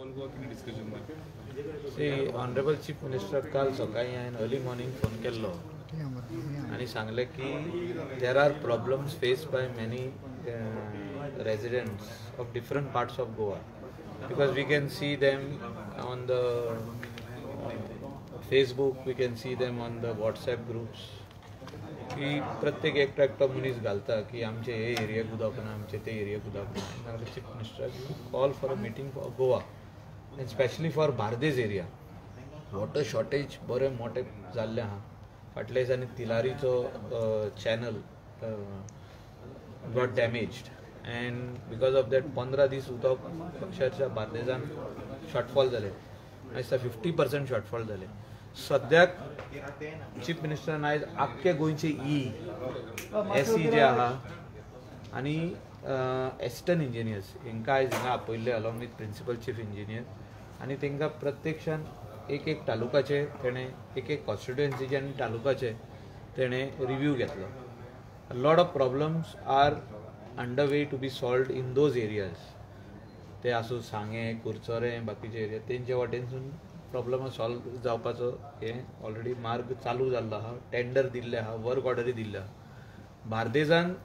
All Goa कितें discussion जालें? C, honourable chief minister काल सकाळी हांवें अर्ली मॉर्निंग फोन केल्लो आनी सांगलें की there are problems faced by many residents of different parts of Goa, because we can see them on the Facebook, we can see them on the WhatsApp groups की प्रत्येक एकटो एकटो मनीस घालता की आमचे हे एरियाक उदक ना, आमचे ते एरियाक उदक ना. सांगलें chief मिनिस्टराक call for a meeting for Goa and specially for Bardez area. Water shortage बरें मोठें जाल्लें आहा. फाटल्या दिसांनी तिलारीचो channel got damaged and because of that 15 दीस उदक अक्षरशः बार्देजान शॉर्टफॉल जालें. दिसता 50% शॉर्टफॉल जालें. सद्याक चीफ मिनिस्टरान आयज आख्खे गोंयचे ई एस ई जे आहा आनी एसिस्टंट इंजिनियर्स हांकां आयज हिंगा आपयल्ले along with principal chief engineer आनी तांकां प्रत्यक्षान एक एक तालुकाचे तेणें एक एक कॉन्स्टिट्युएन्सीचे आनी तालुकाचे तेणें रिव्यू घेतलो. Lot of problems are under way to be solved in those areas. ते आसूं सांगें, कुरचोरें, बाकीचे एरिया तेंच्या वाटेनसून प्रॉब्लमां सॉल्व जावपाचो हें ऑलरेडी मार्ग चालू जाल्लो आहा. टेंडर दिल्ले आहा, वर्क ऑर्डरूय दिल्ले आहा. बार्देजान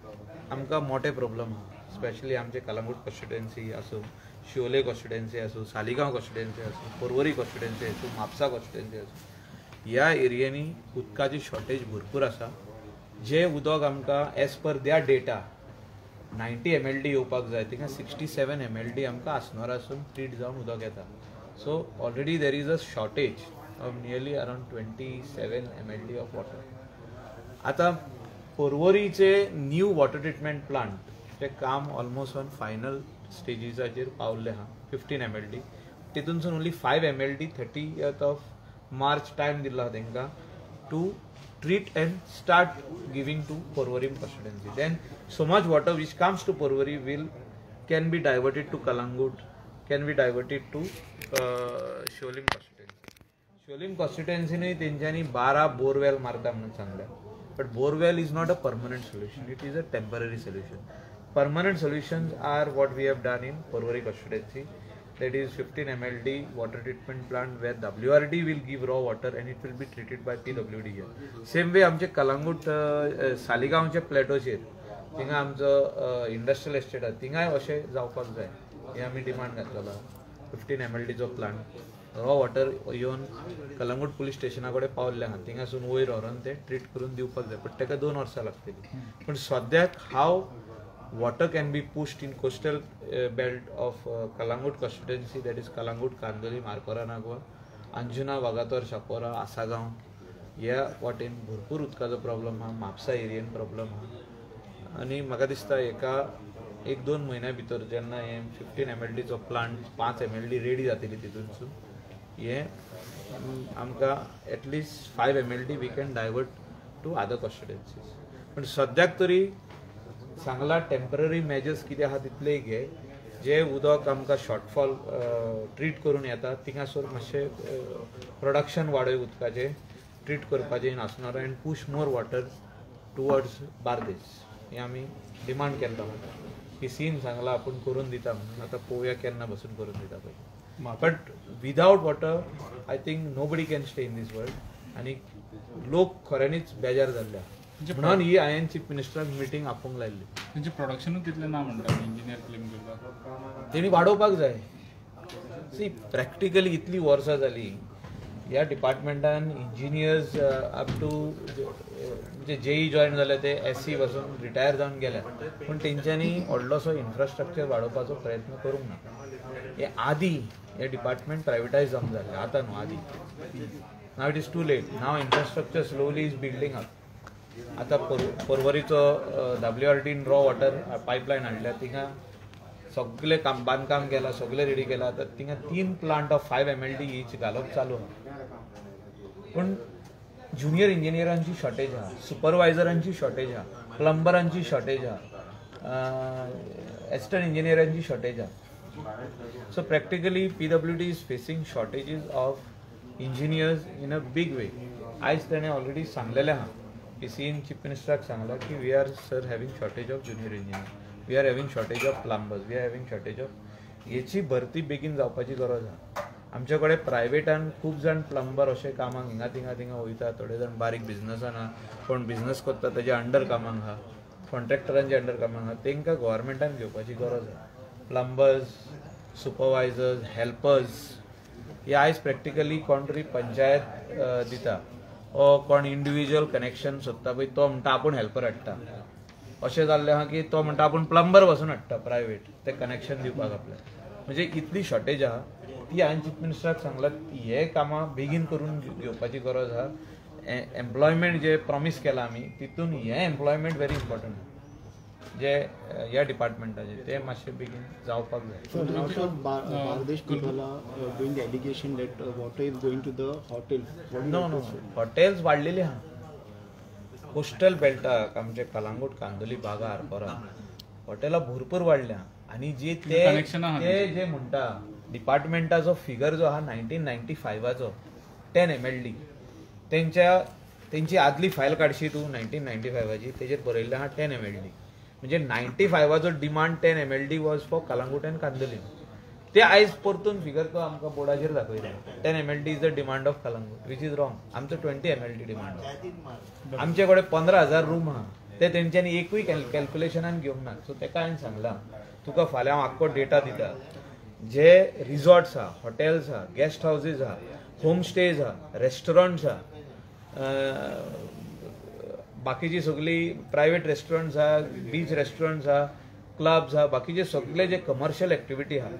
आमकां मोठे प्रॉब्लम आहा, स्पेशली आमचे कलंगूट कॉन्स्टिट्युएन्सी आसूं, शिवोले कॉन्स्टिट्युएन्सी आसूं, सालिगांव कॉन्स्टिट्युएन्सी आसूं, पर्वरी कॉन्स्टिट्युएन्सी आसूं, म्हापसा कॉन्स्टिट्युएन्सी आसूं, ह्या एरियांनी उदकाची शॉर्टेज भरपूर आसा. जें उदक आमकां as per their data 90 MLD येवपाक जाय, थिंगा 67 MLD आमकां आसनोरासून ट्रीट जावन उदक येता. So already there is a shortage of nearly around 27 MLD of water. आतां पर्वरीचे न्यू वॉटर ट्रिटमेंट प्लांट ते काम ऑलमोस्ट ऑन फायनल स्टेजीसाचेर पावल्लें आहा. 15 MLD, तितूनसून only 5 MLD 30th of March time दिल्लो आहा तांकां to treat and start giving to Porvorim constituency. Then so much water which comes to Porvorim will can be diverted to Calangute, can be diverted to Siolim constituency. Siolim कॉन्स्टिट्युएन्सीनूय तेंच्यांनी 12 borewell मारता म्हणून सांगलें, but borewell is not a permanent solution, it is a temporary solution. Permanent solutions are what we have done in Porvorim constituency, that is 15 MLD water treatment plant where WRD will give raw water and it will be treated by PWD here. Same way आमचे कलंगूट सालिगांवचे प्लॅटोचेर थिंगा आमचो industrial estate आसा, थिंगाय अशें जावपाक जाय हें आमी demand घातलेलो. 15 MLDचो प्लांट रॉ वॉटर येवन कलंगूट पुलीस स्टेशना कडेन पावल्लें आहा, थिंगासून वयर व्हरोन तें ट्रीट करून दिवपाक जाय, बट ताका 2 वर्सां लागतलीं. पूण सद्याक how water can be pushed in coastal belt of Calangute constituency, that is Calangute, Candolim, Arcora Nagua, Anjuna, Vagator, Chapora, Assagao, ह्या वाटेन भरपूर उदकाचो प्रॉब्लम आहा. म्हापसा एरियेन प्रॉब्लम आहा आनी म्हाका दिसता हेका 1-2 म्हयन्या भितर जेन्ना हें 15 MLDचो प्लांट 5 MLD ready जातली, तितूनसून हें आमकां at least 5 MLD we can divert to other constituencies. पूण सद्याक तरी सांगला टेम्पररी मेजर्स कितें आहा तितलेय घे, जे उदक आमकां शॉर्टफॉल ट्रीट करून येता थिंगासर मातशें प्रोडक्शन वाडय उदकाचें ट्रीट करपाचें आसणार and push more water towards Bardez. हें आमी डिमांड केल्लो आहा की सीन सांगला आपूण करून दिता म्हणून, आतां पळोवया केन्ना बसून करून दिता पळय. But without water I think nobody can stay in this world आनी लोक खऱ्यांनीच बेजार जाल्ले आहा. म्हणून ही हांवें चीफ मिनिस्टराक मिटींग आपोवंक लायल्ली. तेंचें प्रोडक्शनूच तितलें ना म्हणटा इंजिनियर क्लेम करता, तेणी वाडोवपाक जाय. सी, प्रॅक्टिकली इतली वर्सां जाली ह्या डिपार्टमेंटान इंजिनियर्स अप टू म्हणजे जेई जॉयन जाले ते एस सी पासून रिटायर जावन गेल्या, पूण तेंच्यांनी व्हडलोसो इन्फ्रास्ट्रक्चर वाडोवपाचो प्रयत्न करूंक ना. हे आदी हे डिपार्टमेंट प्रायवेटायज जावंक जालें, आतां न्हू, आदी. Now it is too late. Now infrastructure slowly is building up. आतां पर्वरीचो WRDन रॉ वॉटर पायपलायन हाडल्या, थिंगा सगळें काम बांदकाम केलां, सगळें रेडी केलां. आतां थिंगा 3 प्लांट ऑफ 5 MLD each घालप चालू आहा. पूण ज्युनियर इंजिनियरांची शॉर्टेज आहा, सुपरवायझरांची शॉर्टेज आहा, प्लंबरांची शॉर्टेज आहा, एसिस्टंट इंजिनियरांची शॉर्टेज आहा. So practically PWD is facing shortages of engineers in a big way. आयज तेणें ऑलरेडी सांगलेलें आहा की सीन चीफ मिनिस्टराक सांगलां की we are sir having shortage of junior engineer, we are having shortage of plumbers, we are having shortage of हेची भरती बेगीन जावपाची गरज आहा. आमचे कडेन प्रायवेटान खूब जाण प्लंबर अशे कामाक हिंगा थिंगा थिंगा वयता, थोडे जाण बारीक बिजनसान आहा, कोण बिजनस करता तेजे अंडर कामाक आहा, कॉन्ट्रॅक्टरांचे अंडर कामाक आहा, तेंकां गव्हर्मेंटान घेवपाची गरज आहा. प्लंबर्स, सुपरवायजर्स, हेल्पर्स हे आयज प्रॅक्टिकली कोण तरी पंचायत दिता ओ कोण इंडिविज्युअल कनेक्शन सोदता पळय तो म्हणटा आपूण हेल्पर हाडटा. अशें जाल्लें आहा की तो म्हणटा आपूण प्लंबर पासून हाडटा प्रायवेट ते कनेक्शन दिवपाक आपल्याक. म्हणजे इतली शॉर्टेज आहा ती हांवें चीफ मिनिस्टराक सांगलां हे कामां बेगीन करून घेवपाची गरज आहा. एम्प्लॉयमेंट जे प्रॉमीस केलां आमी तितून हें एम्प्लॉयमेंट व्हेरी इम्पॉर्टंट जे ह्या डिपार्टमेंटाचे ते मातशें बेगीन जावपाक जाय. नो नो, हॉटेल्स वाडलेली आहा. कोस्टल बेल्टाक आमचे कलांगूट, कांदोली, बागा, आरपोरा हॉटेलां भरपूर वाडल्या. आनी जे ते जे म्हणटा डिपार्टमेंटाचो फिगर जो आहा 1995चो 10 MLD, तेंची आदली फायल काडशी तूं 1995ची, तेजेर बरयल्लें आहा 10 MLD. म्हणजे 95चो demand 10 MLD was for Calangute and Candolim. ते आयज परतून फिगर तो आमकां बोर्डाचेर दाखयता 10 MLD is the demand of Calangute, which is wrong. आमचो 20 MLD demand. आमचे कडेन 15,000 रूम आहा, ते तेंच्यांनी एकूय कॅल्क्युलेशनान घेवंक ना. सो तेका हांवें सांगलां तुका फाल्यां हांव आख्खो डेटा दिता, जे रिजॉर्ट्स आहा, हॉटेल्स आहा, गेस्ट हावजीस आहा, होम स्टेज आहा, रेस्टॉरंट्स आहा, बाकीची सगळी प्रायवेट रेस्टॉरंट्स आहा, बीच रेस्टॉरंट्स आहा, क्लब्स आहा, बाकीचे सगळे जे कमर्शियल एक्टिविटी आहा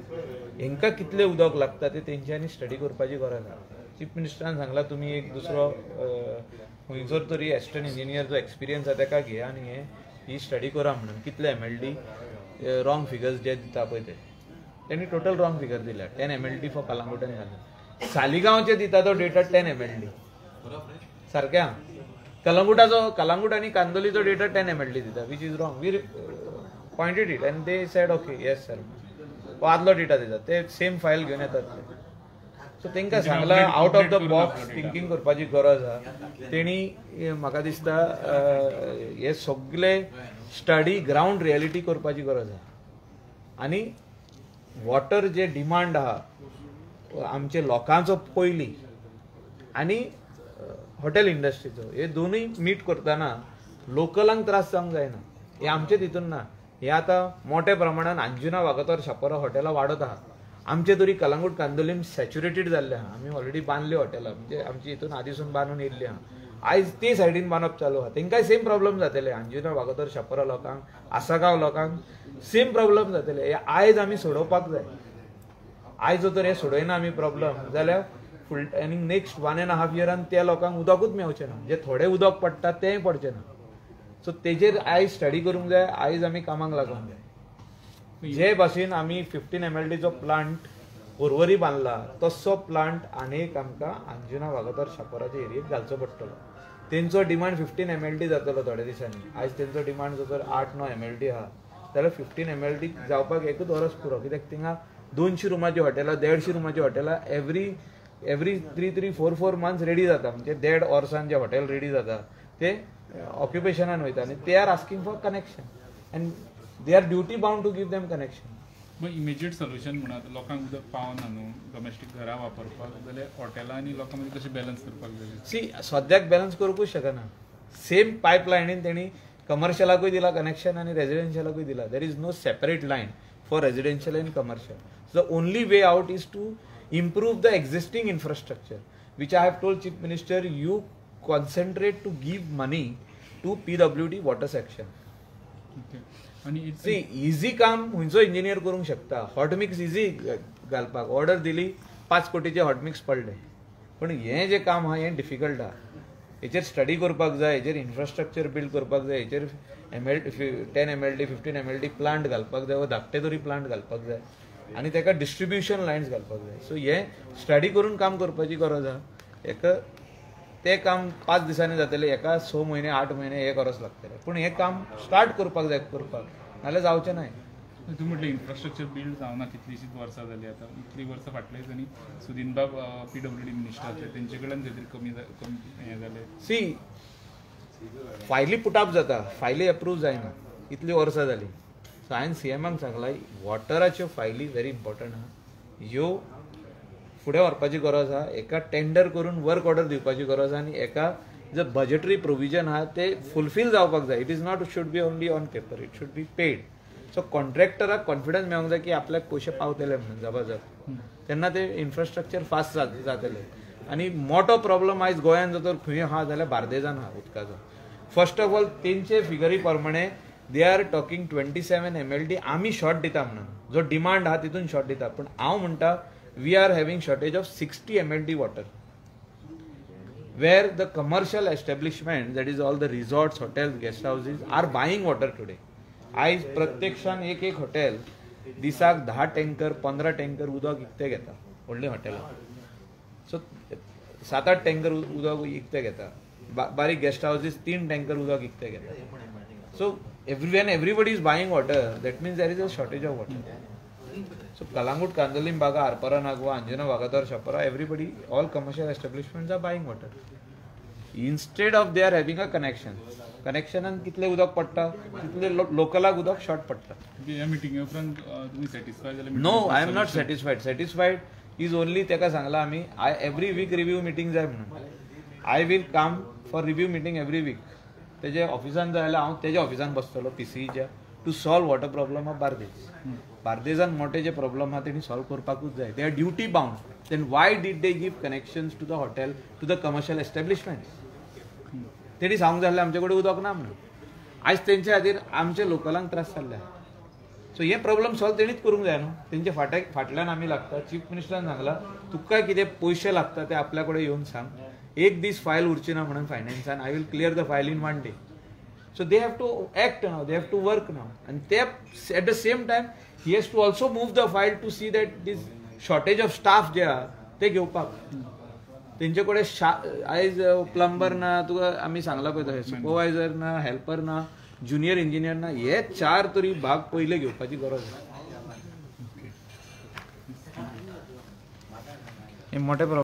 हेंकां कितले उदक लागता ते तेंच्यांनी स्टडी करपाची गरज आहा. चीफ मिनिस्टरान सांगलां तुमी एक दुसरो खंयसर तरी एसिस्टंट इंजिनियर जो एक्सपिरियन्स आहा तेका घेया आनी हे ही स्टडी करा म्हणून कितले MLD wrong figures जे दिता पळय ते तेणी टोटल रॉंग फिगर दिल्या. 10 MLD for Calangute आनी कांदोली. सालिगांवचे दिता तो डेटा 10 MLD सारकें आहा. कलंगूटाचो, कलंगूट आनी कांदोलीचो डेटा 10 MLD दिता, which is wrong. We pointed it and they said okay yes sir, आदलो डेटा दिता, ते सेम फायल घेवन येतात ते. सो तांकां सांगलां out of the box thinking करपाची गरज आहा. तेणी म्हाका दिसता हे सगळे स्टडी ग्रावंड रियलिटी करपाची गरज आहा. आनी वॉटर जे डिमांड आहा आमचे लोकांचो पयलीं आनी हॉटेल इंडस्ट्रीचो, हे दोनूय मीट करतना लोकलांक त्रास जावंक जायना. हे आमचे तितून ना, हे आतां मोठ्या प्रमाणान अंजुना, वागातोर, शापोरा हॉटेलां वाडत आहा. आमचे तरी कलंगूट कांदोलीम सॅच्युरेटेड जाल्ले आहा. आमी ऑलरेडी बांदले हॉटेलां, म्हणजे आमची हितून आदीसून बांदून येयल्ली आहा. आयज ते सायडीन बांदप चालू आहा, तेंकांय सेम प्रॉब्लम जातले. अंजुना, वागातोर, शापोरा लोकांक, आसागांव लोकांक सेम प्रॉब्लम जातले. हे आयज आमी सोडोवपाक जाय. आयज जर हे सोडयना आमी प्रॉब्लम जाल्यार फुल आनी नेक्स्ट 1.5 इयरान त्या लोकांक उदकूच मेळचें ना. जे थोडें उदक पडटा तेंय पडचें ना. सो तेजेर आयज स्टडी करूंक जाय, आयज आमी कामाक लागूंक जाय. जे भाशेन आमी 15 MLDचो प्लांट पोरवरी बांदला तसो प्लांट आनी एक आमकां अंजुना, वागातोर, शापोराच्या एरियेक घालचो पडटलो. तेंचो डिमांड 15 MLD जातलो थोड्या दिसांनी. आयज तेंचो डिमांड जर 8-9 MLD आहा जाल्यार 15 MLD जावपाक एकूच वरस पुरो, कित्याक थिंगा 200 रुमाची हॉटेलां, 150 रुमाची हॉटेलां एवरी 3, 3, 4, 4 मंथ्स रेडी जाता. म्हणजे 1.5 वर्सान जे हॉटेल रेडी जाता ते ऑक्युपेशनान वयता आनी they are asking for connection and they are duty bound to give them connection. Mug immediate solution म्हणून आतां लोकांक उदक पावना न्हू डोमेस्टीक घरां वापरपाक, जाल्यार हॉटेलां आनी लोकां मदीं कशें बॅलन्स करपाक जाय? सी, सद्याक बॅलन्स करूंकूच शकना. सेम पायपलायनीन तेणी कमर्शियलाकूय दिला कनेक्शन आनी रेजिडेन्शियलाकूय दिला. There is no separate line for residential and commercial. The only way out is to improve the existing infrastructure, which I have told Chief Minister, you concentrate to give money to PWD water section. Okay. आणि C easy काम खंयचो engineer करूंक शकता. Hot mix easy घालपाक, order दिली 5 कोटीचे hot mix पडले. पण हें जें काम आहा हें डिफिकल्ट आहा. हेचेर स्टडी करपाक जाय, हेचेर इन्फ्रास्ट्रक्चर बिल्ड करपाक जाय, हेचेर 10 MLD 15 MLD plant घालपाक जाय वा धाकटे तरी प्लांट घालपाक जाय आनी तेका डिस्ट्रिब्युशन लायन्स घालपाक जाय. सो हें स्टडी करून काम करपाची गरज आहा. हेका तें काम 5 दिसांनी जातलें, हेका 6 म्हयने 8 म्हयने एक वर्स लागतलें. पूण हें काम स्टार्ट करपाक जाय, करपाक नाजाल्यार जावचें ना. तूं म्हटलें इन्फ्रास्ट्रक्चर बिल्ड जावना कितलींशींच वर्सां जालीं आतां. इतलीं वर्सां फाटले दिसांनी सुदिन बाब PWD minister आसले, तेंचे कडल्यान खंय तरी कमी हें जालें. सी, फायली पुटअप जाता, फायली एप्रूव जायना, इतलीं वर्सां जालीं. सो हांवें सीएमाक सांगलां वॉटराच्यो फायली व्हेरी इम्पॉर्टंट आहा, ह्यो फुडें व्हरपाची गरज आहा, एका टेंडर करून वर्क ऑर्डर दिवपाची गरज आहा आनी एका जे बजेटरी प्रोविजन आहा ते फुलफील जावपाक जाय. It is not should be only on paper, it should be paid. So कॉन्ट्रॅक्टराक confidence मेळोंक जाय की आपल्याक पयशे पावतले म्हणून जबाजब, तेन्ना ते इन्फ्रास्ट्रक्चर फास्ट जातले. आनी मोठो प्रॉब्लम आयज गोंयान जर तर खंय आहा जाल्यार बार्देजान आहा उदकाचो. फर्स्ट ऑफ ऑल तेंचे फिगरी प्रमाणे they are talking 27 MLD आमी शॉर्ट दिता म्हणून, जो डिमांड आहा तितून शॉर्ट दिता, पूण हांव म्हणटा we are having shortage of 60 MLD water, where the commercial establishment, that is all the resorts, hotels, guest houses are buying water today. आयज प्रत्यक्षान एक एक हॉटेल दिसाक 10 टँकर 15 टँकर उदक विकते घेता, व्हडलीं हॉटेलां. सो 7-8 टँकर उदक विकते घेता, बारीक गेस्ट हावजीस 3 टँकर उदक विकते घेता. So when everybody is buying water, that means there is a shortage of water. So Calangute, Candolim, Baga, Arpora, Nagwa, Anjuna, Vagator, Chapora, everybody, all commercial establishments are buying water. Instead of they are having a connection. कनेक्शनान कितले उदक पडटा तितले लोकलाक उदक short पडटा. ह्या मिटिंगे उपरांत तुमी satisfy जाले? No, I am not satisfied. Satisfied is only तेका सांगला आमी I every week review meeting जाय म्हणून. I will come for review meeting every week. तेजे ऑफिसान जाय जाल्यार हांव तेज्या ऑफिसान बसतलो पीसीईच्या to solve water problem of Bardez. बार्देजान मोठे जे प्रॉब्लम आहा तेणी सॉल्व करपाकूच जाय. They are duty bound. Then why did they give connections to the hotel, to the commercial establishments? तेणी सांगूंक जाय आमचे कडेन उदक ना म्हणून. आयज तेंचे खातीर आमचे लोकलांक त्रास जाल्ले. सो हे प्रॉब्लम सॉल्व तेणीच करूंक जाय न्हू. तेंचे फाटल्यान आमी लागता. चीफ मिनिस्टरान सांगला तुका कितें पयशे लागता ते आपल्या कडेन येवन सांग, एक दीस फायल उरची ना म्हणून फायनान्सान. I will clear the file in 1 day. So they have to act now, they have to work now. And they at the same time he has to also move the file to see that this shortage of staff जे आहा ते घेवपाक. तेंचे कडेन आयज plumber ना, तुका आमी सांगला पळय तशें सुपरवायझर ना, हेल्पर ना, ज्युनियर इंजिनियर ना, हे 4 तरी भाग पयले घेवपाची गरज आसा. हे मोठे प्रॉब्लम.